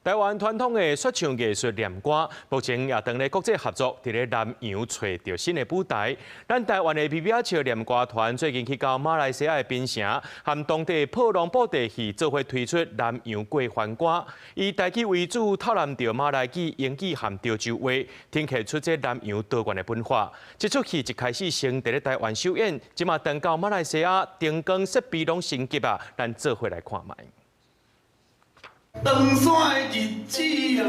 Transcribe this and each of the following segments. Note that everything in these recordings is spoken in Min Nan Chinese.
台灣傳統的說唱藝術念歌，目前也當咧國際合作，佇咧南洋揣著新的舞台。咱台灣的微微仔笑念歌團最近去到馬來西亞的檳城，和當地破浪布袋戲做伙推出南洋過番歌，以台語為主，透納著馬來語、英語和潮州話，呈現出這南洋多元的文化。這齣戲一開始先佇咧台灣首演，這馬轉到馬來西亞，燈光設備攏升級啊，咱做伙來看覓。長山的日子啊，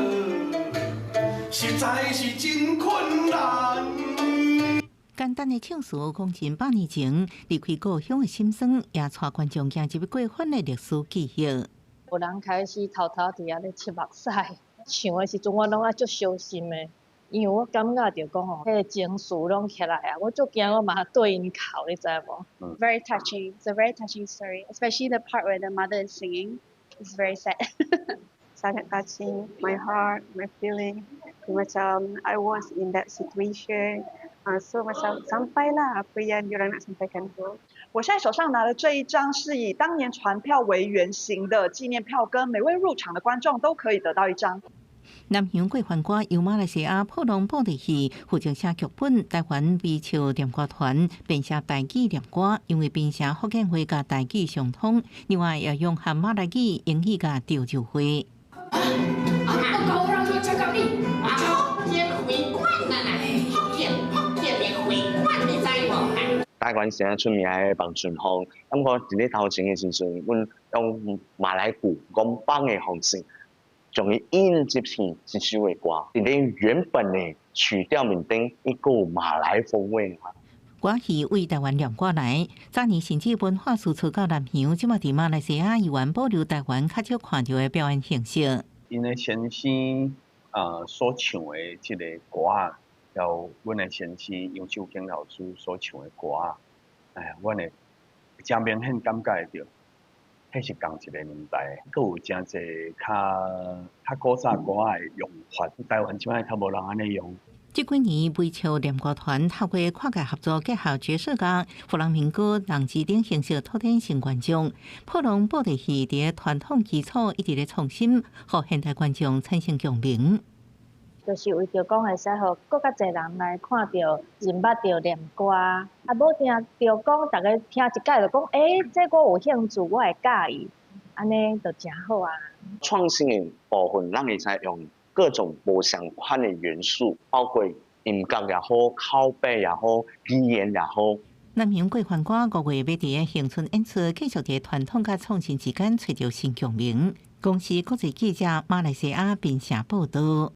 實在是真困難。簡單的唱詞講盡百年前離開故鄉的心酸，也帶觀眾行入過番的歷史記憶。有人開始偷偷佇遐咧拭目屎，唱的時陣我攏愛足小心的，因為我感覺著講吼，彼個情緒攏起來啊，我足驚我嘛對𪜶哭，你知無？Very touching. It's a very touching story, especially the part where the mother is singing. It's very sad. Sangat touching my heart, my feeling. Macam I was in that situation. So macam sampailah apa yang diorang nak sampaikan tu. 我現在手上拿的這一張是以當年船票為原型的紀念票根，每位入場的觀眾都可以得到一張。南洋過番歌由馬來西亞破浪布袋戲負責寫劇本，台灣微笑念歌團編寫台語念歌，因為檳城福建話佮台語相通，另外也用含馬來語、英語佮潮州話。啊，高人就這個你，福建會館啊啦，福建福建的會館，你知無？台灣現在出名的望春風，咁我佇咧頭前的時陣，阮用馬來鼓戇枋的方式，將伊引入去這首的歌，佇咧原本的曲調面頂，伊閣有馬來風味。歌戲為台灣念歌來，早年甚至文化輸出到南洋，這馬佇馬來西亞猶原保留台灣較少看著的表演形式。𪜶的先生啊所唱的這个歌仔，還有阮的先生楊秀卿老師所唱的歌仔，哎，阮會誠明顯感覺會著，彼是仝一个年代，閣有誠濟較較古早歌仔的用法，台灣這擺較無人按呢用。這幾年，微笑念歌團透過跨界合作，結合爵士樂、弗朗明哥、人機等形式，拓展新觀眾。破浪布袋戲佇傳統基礎一直咧創新，予現代觀眾產生共鳴。就是為著講會使予閣較濟人來看著、認捌著念歌，啊，無定著講，逐家聽一擺就講，欸，這我有興趣，我會佮意，按呢就誠好啊。創新的部分，咱會使用各種無相款的元素，包括音樂也好、口白也好、語言也好。南洋過番歌五月欲佇恆春演出，繼續佇傳統佮創新之間揣著新共鳴。公視國際記者馬來西亞檳城報道。